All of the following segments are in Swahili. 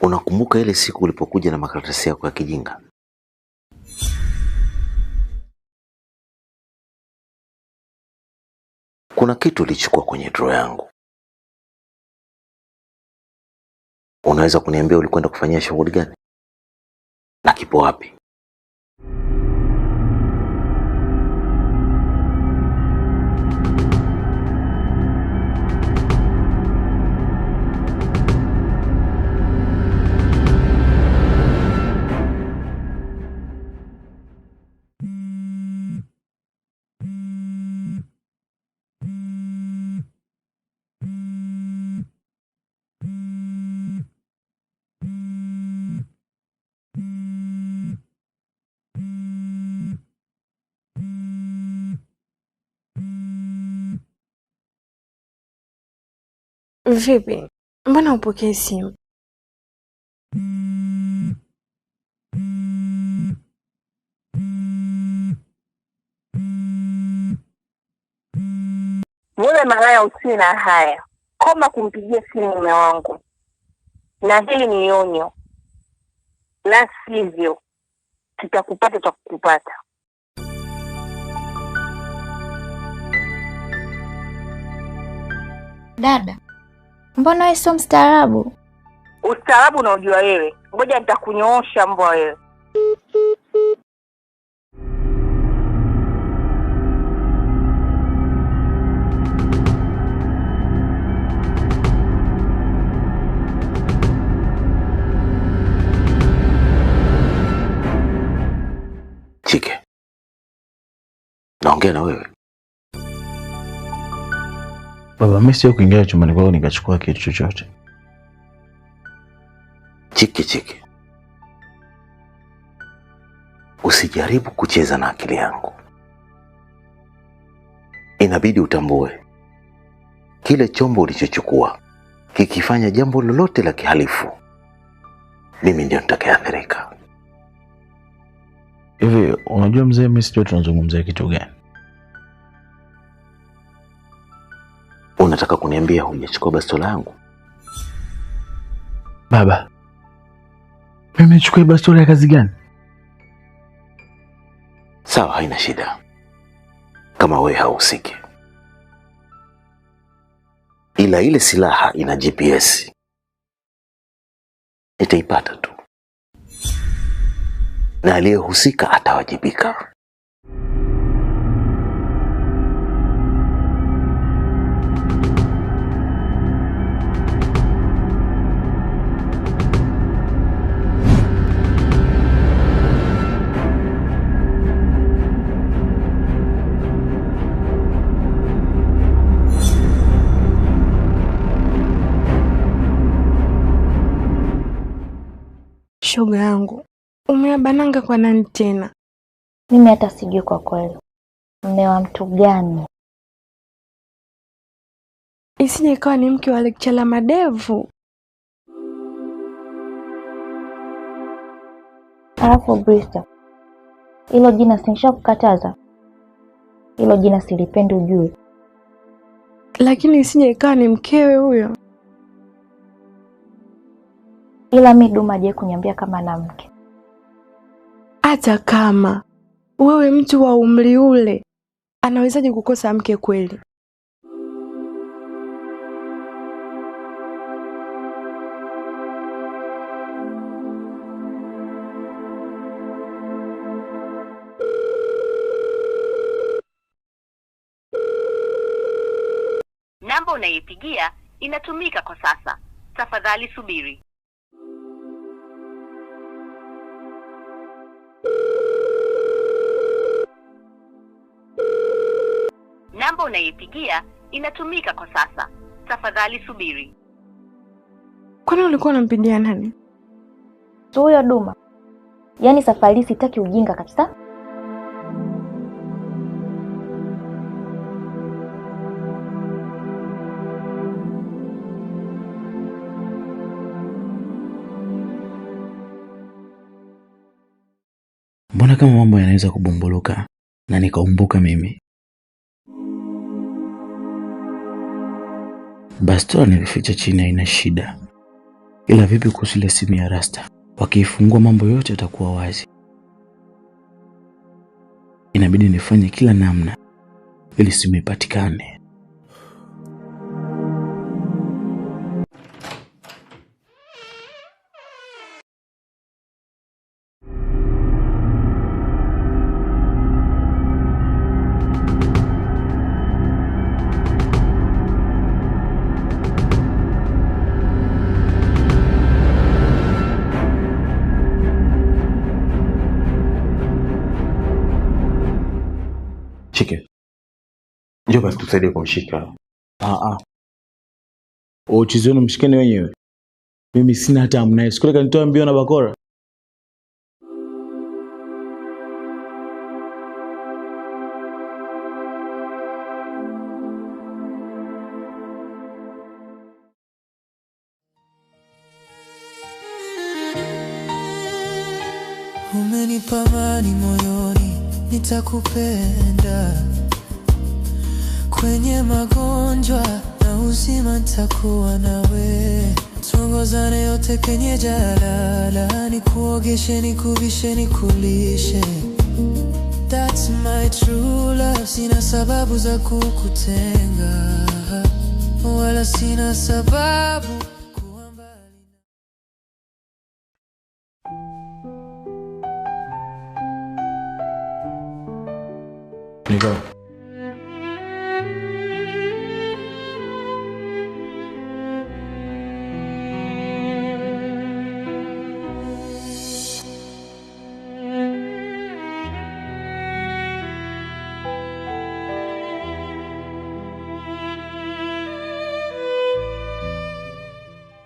Unakumbuka ile siku ulipokuja na makaratasi yako ya kijinga? Kuna kitu ulichukua kwenye drawer yangu. Unaweza kuniambia ulikwenda kufanyia shughuli gani na kipo wapi? Vipi, mbona upokee simu? Wewe malaya usiwe na haya, koma kumpigia simu mume wangu, na hili ni onyo, la sivyo tutakupata, tutakupata. Dada, mbona wewe sio mstaarabu? Ustaarabu unaojua wewe, ngoja nitakunyoosha mbwa wewe. Chike, naongea na wewe. Baba, mimi sio kuingia chumbani kwako nikachukua kitu chochote. Chike, Chike, usijaribu kucheza na akili yangu. Inabidi utambue kile chombo ulichochukua kikifanya jambo lolote la kihalifu, mimi ndio nitakayeathirika. Hivi unajua mzee, mimi sijui tunazungumzia kitu gani. Unataka kuniambia hujachukua bastola yangu? Baba, mimi nichukue bastola ya kazi gani? Sawa, haina shida kama wewe hauhusiki, ila ile silaha ina GPS, nitaipata tu, na aliyehusika atawajibika. Shoga yangu, umeabananga kwa nani tena? Mimi hata sijui kwa kweli, mme wa mtu gani? Isije ikawa ni mke wa lecturer Madevu. Alafu Brista, hilo jina sinishakukataza, hilo jina silipendi ujue. Lakini isije ikawa ni mkewe huyo. Ila mi Duma hajawahi kuniambia kama ana mke. Hata kama wewe mtu wa umri ule, anawezaje kukosa mke kweli? Namba unayoipigia inatumika kwa sasa. Tafadhali subiri. Namba unayoipigia inatumika kwa sasa. Tafadhali subiri. Kwani ulikuwa unampigia nani? Si huyo Duma, yaani safari hii sitaki ujinga kabisa. Mbona kama mambo yanaweza kubumbuluka na nikaumbuka mimi? Bastola nilificha chini, haina shida, Ila vipi kuhusu ile simu ya Rasta? Wakiifungua mambo yote yatakuwa wazi. Inabidi nifanye kila namna ili simu ipatikane. Chike, njoo basi tusaidie kumshika. Uchizi wenu mshikeni wenyewe. Mimi sina hata amnaye. Sikule kanitoa mbio na bakora. Umenipa amani moyoni, nitakupenda kwenye magonjwa na uzima, nitakuwa nawe. Tuongozane yote kwenye jalala, nikuogeshe, nikuvishe, nikulishe. That's my true love, sina sababu za kukutenga, wala sina sababu kuwa mbali. Niko.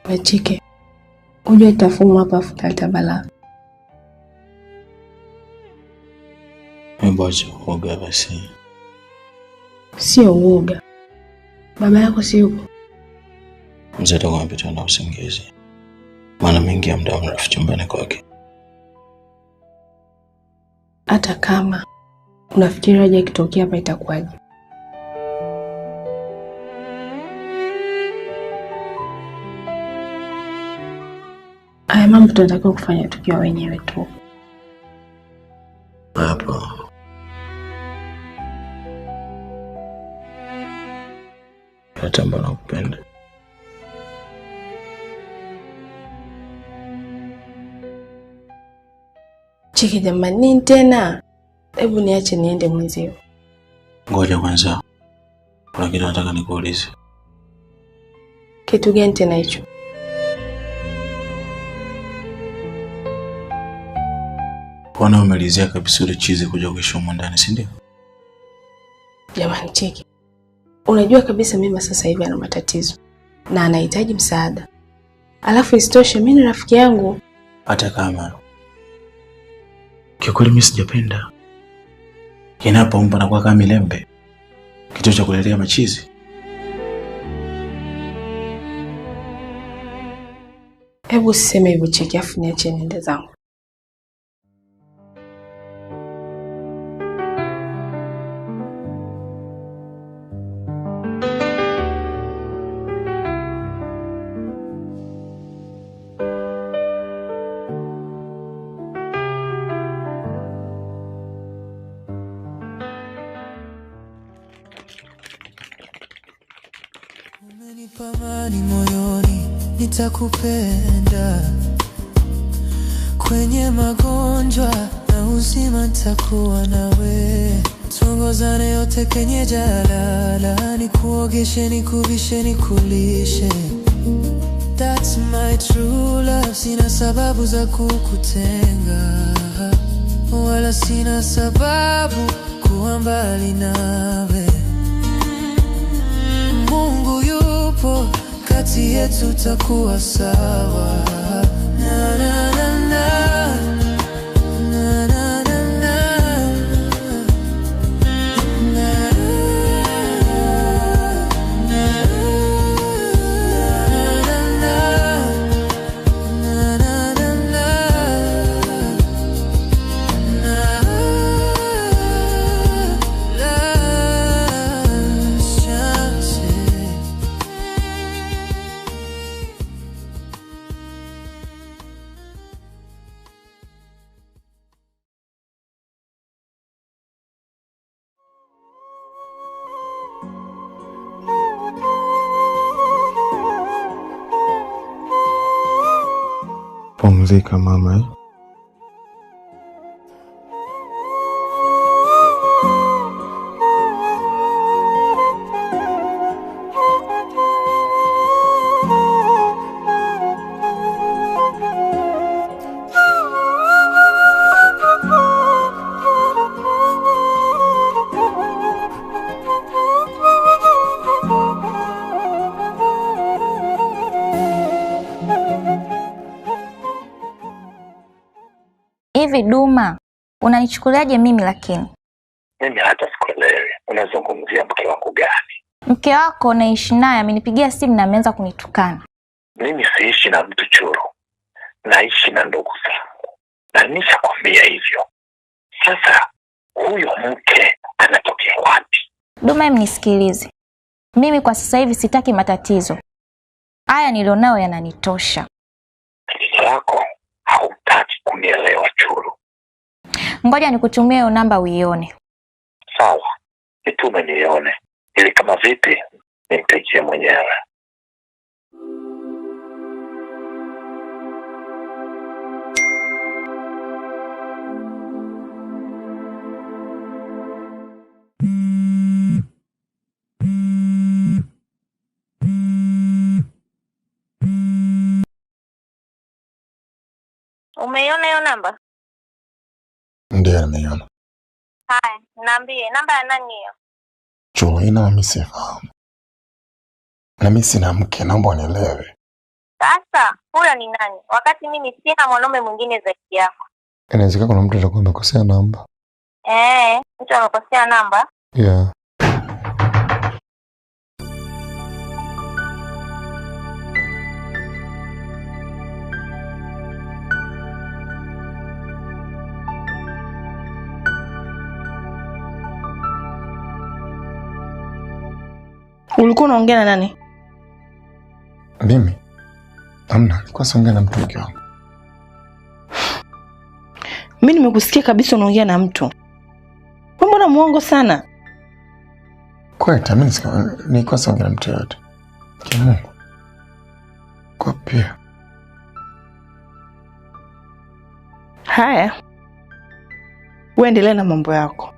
Wechike, ujue tafumwa hapa afu taleta balaa. Hebu acha uoga basi. Sio uoga, baba yako si yupo? Mzee atakuwa amepitwa na usingizi, maana mingi ya muda mrefu chumbani kwake. Hata kama unafikiri aje akitokea hapa itakuwaje? Haya mambo tunatakiwa kufanya tukiwa wenyewe tu. Hapo natamba na kupenda. Chiki jamani, nini tena? Hebu niache niende mwenzio. Ngoja kwanza, kuna kitu nataka nikuulize. Kitu gani tena hicho? Mbona umelizia kabisa ule chizi kuja kuishi humu ndani, si ndio? Jamani Chiki, unajua kabisa mimi sasa hivi ana matatizo na anahitaji msaada, alafu isitoshe mimi ni rafiki yangu. Hata kama kiukweli mimi sijapenda kinapomba na kuwa kama milembe, kituo cha kulelea machizi. Hebu usiseme hivyo Chiki, afu niache niende zangu. Umenipa amani moyoni, nitakupenda kwenye magonjwa na uzima, nitakuwa nawe. Tuongozane yote kwenye jalala, nikuogeshe, nikuvishe, nikulishe. That's my true love, sina sababu za kukutenga, wala sina sababu kuwa mbali nawe. Mungu yupo kati yetu, takuwa sawa. Na, na, na, na. Na, na, na, na. Na, na, na, na. Na, na, na, na. Na, la, chance. Pumzika mama eh? Hivi Duma, unanichukuliaje mimi lakini? Mimi hata sikuelewi unazungumzia mke wangu gani? Mke wako naishi naye amenipigia simu na ameanza kunitukana. Mimi siishi na mtu Churu, naishi na ndugu zangu, na nishakwambia hivyo. Sasa huyo mke anatokea wapi? Duma, hem nisikilize. Mimi kwa sasa hivi sitaki matatizo. Haya nilionayo yananitosha. Tatizo lako hautaki kunielewa Churu. Ngoja nikutumie hiyo namba uione. Sawa, nitume nione, ili kama vipi nimpigie mwenyewe. Umeiona hiyo namba? Ndiyo, nimeiona. Haya, niambie namba ya nani hiyo? Churu, hii namba mimi sifahamu. Na mimi sina mke, naomba unielewe. Sasa huyo ni nani wakati mimi sina mwanaume mwingine zaidi yako? Inawezekana kuna mtu atakuwa amekosea namba. Mtu amekosea namba. Yeah. Ulikuwa unaongea na nani? Mimi? Hamna, nilikuwa siongea na mtu mke wangu. Mimi nimekusikia kabisa unaongea na mtu. Wewe mbona muongo sana? Kweli, mimi nilikuwa siongea na mtu yoyote. Kwa Mungu. Kwa pia. Haya. Wewe endelea na mambo yako.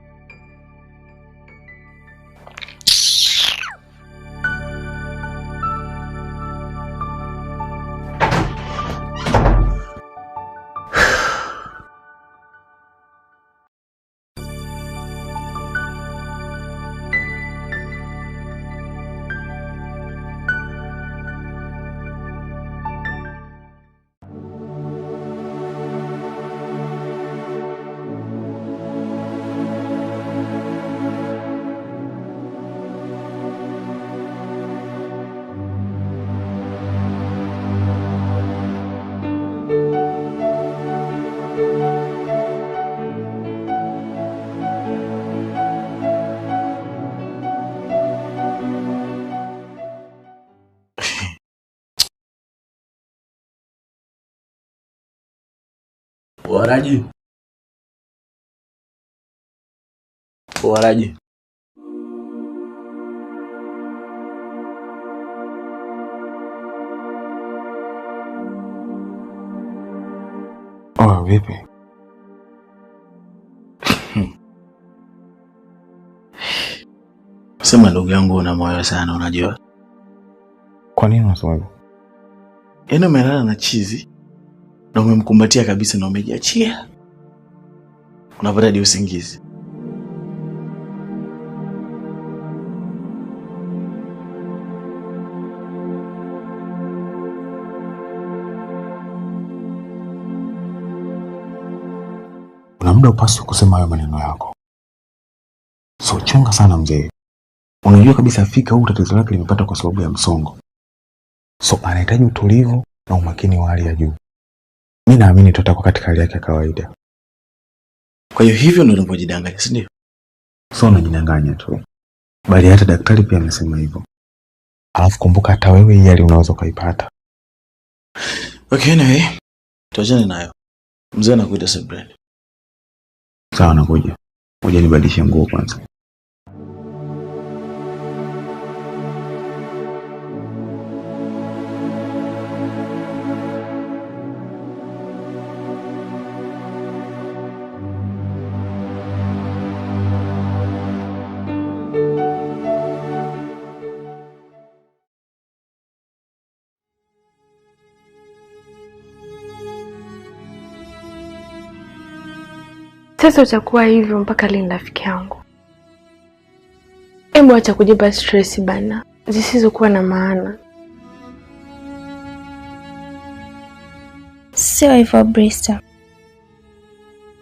Waraji. Waraji. Oh, vipi? Sema ndugu yangu una moyo sana unajua. Kwa nini unasema hivyo? Yaani umelala na chizi na umemkumbatia kabisa na umejiachia. Unapata hadi usingizi. Kuna muda upaswi kusema hayo maneno yako. So chunga sana mzee. Unajua kabisa fika huu tatizo lake limepata kwa sababu ya msongo. So anahitaji utulivu na umakini wa hali ya juu. Mimi naamini tutakuwa katika hali yake ya kawaida. Kwa hiyo hivyo ndio unavyojidanganya, si ndio? So unajidanganya tu. Bali hata daktari pia amesema hivyo. Alafu kumbuka hata wewe hii hali unaweza ukaipata. Okay, anyway, tuachane nayo. Mzee anakuita Sebreni. Sawa, nakuja. Ngoja nibadilishe nguo kwanza. Sasa utakuwa hivyo mpaka lini rafiki yangu? Hebu acha kujipa stress bana, zisizokuwa na maana. Sio hivyo Brista.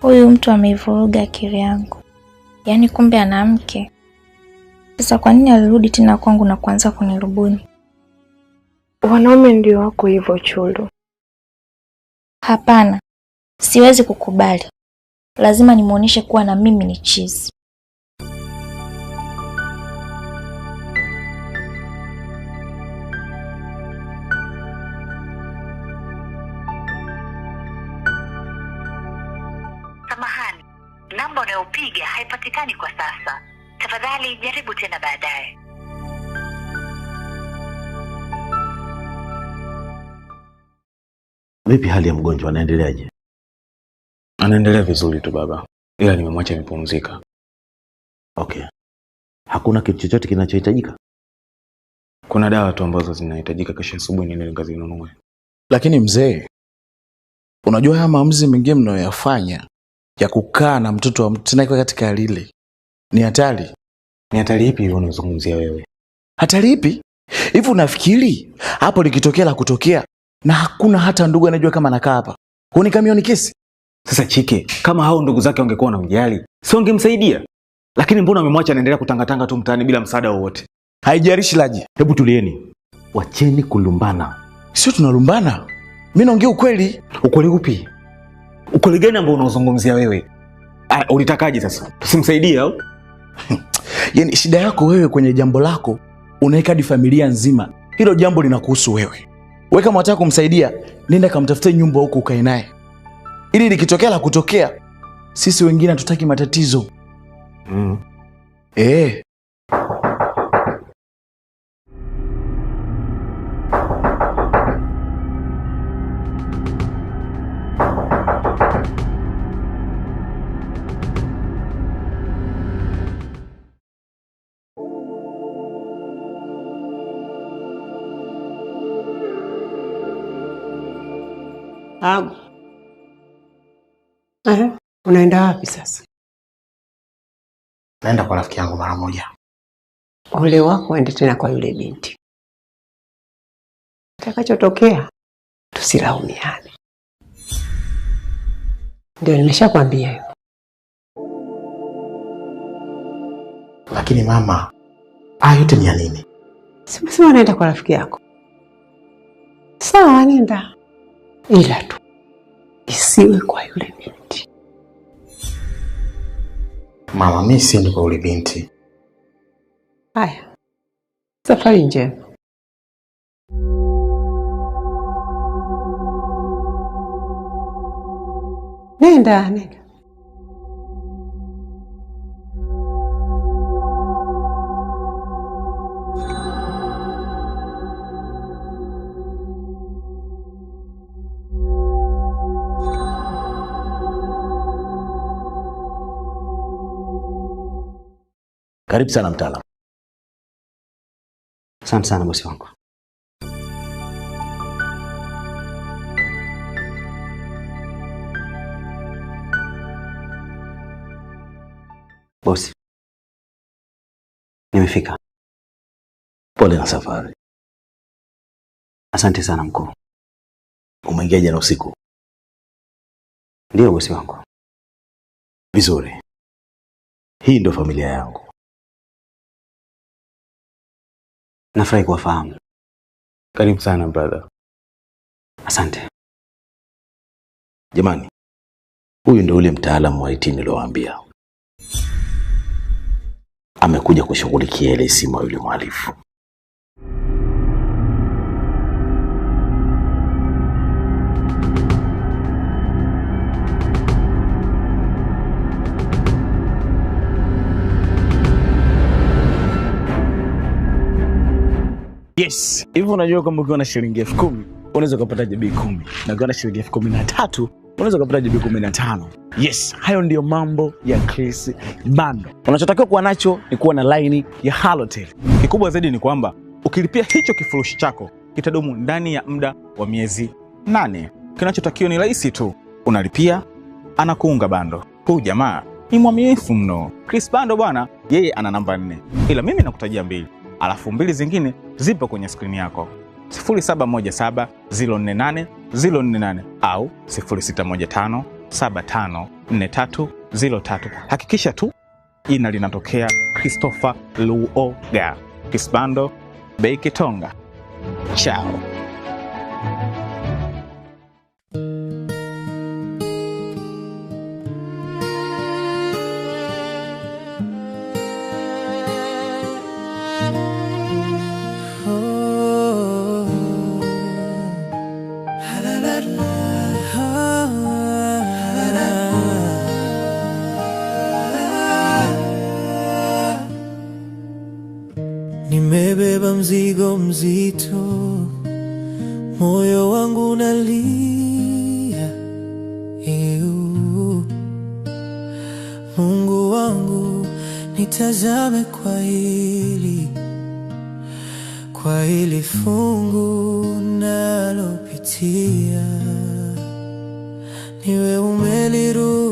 Huyu mtu ameivuruga akili yangu. Yaani kumbe ana mke. Sasa kwa nini alirudi tena kwangu na kuanza kunirubuni? Wanaume ndio wako hivyo Chulu. Hapana, siwezi kukubali. Lazima nimuoneshe kuwa na mimi ni chizi. Samahani, namba unayopiga haipatikani kwa sasa. Tafadhali jaribu tena baadaye. Vipi hali ya mgonjwa, anaendeleaje? Anaendelea vizuri tu baba, ila nimemwacha amepumzika. Okay, hakuna kitu chochote kinachohitajika? Kuna dawa tu ambazo zinahitajika kesho asubuhi niende nikazinunue. Lakini mzee, unajua haya maamuzi mengine mnayoyafanya ya kukaa na mtoto wa mtu tena katika hali ile ni hatari. Ni hatari ipi hiyo unazungumzia wewe? Hatari ipi? Hivi unafikiri hapo likitokea la kutokea na hakuna hata ndugu anajua kama anakaa hapa, huoni kama hiyo ni kesi? Sasa Chike, kama hao ndugu zake wangekuwa wanamjali, si wangemsaidia? Lakini mbona wamemwacha anaendelea kutangatanga tu mtaani bila msaada wowote? Haijalishi Laji. Hebu tulieni, wacheni kulumbana. Sio tunalumbana, mimi naongea ukweli. Ukweli upi? Ukweli gani ambao unaozungumzia wewe? Ulitakaje sasa? Tusimsaidie au? Yaani shida yako wewe kwenye jambo lako unaweka hadi familia nzima. Hilo jambo linakuhusu wewe. Wewe kama unataka kumsaidia, nenda kamtafute nyumba huko ukae naye, ili likitokea la kutokea, sisi wengine hatutaki matatizo. Agu. Unaenda wapi sasa? Naenda kwa rafiki yangu mara moja. Ole wako uende tena kwa yule binti. Kitakachotokea tusilaumiane. Ndio nimeshakwambia hivyo. Lakini mama, haya yote ni ya nini? Simesema naenda kwa rafiki yako. Sawa, nenda. Ila tu isiwe kwa yule binti. Mama, mimi siendi kwa yule binti. Haya, safari njema. Nenda, nenda. Karibu sana mtaalamu. Asante sana bosi wangu. Bosi, nimefika. Pole na safari. Asante sana mkuu. Umeingia jana usiku? Ndio bosi wangu. Vizuri. Hii ndio familia yangu. Nafurahi kuwafahamu. Karibu sana brother. Asante. Jamani, huyu ndio ule mtaalamu wa IT niliowaambia. Amekuja kushughulikia ile simu ya yule mhalifu. Yes, hivi unajua kwamba ukiwa na shilingi 10,000 unaweza kupata GB 10 na ukiwa na shilingi 13,000 unaweza kupata GB 15. Yes, hayo ndiyo mambo ya Chris Bando. Unachotakiwa kuwa nacho ni kuwa na line ya Halotel. Kikubwa zaidi ni kwamba ukilipia hicho kifurushi chako kitadumu ndani ya muda wa miezi 8. Kinachotakiwa ni rahisi tu, unalipia anakuunga bando. Huyu jamaa ni mwaminifu mno. Chris Bando bwana, yeye ana namba 4, ila mimi nakutajia 2, alafu 2 zingine zipo kwenye skrini yako: 0717 048 048 au 0615 7543 03. Hakikisha tu jina linatokea Christopher Luoga. Chris Bando, bei Kitonga. Ciao. Nimebeba mzigo mzito, moyo wangu unalia. Eu, Mungu wangu, nitazame kwa hili fungu nalopitia. Niwe umeliruhusu.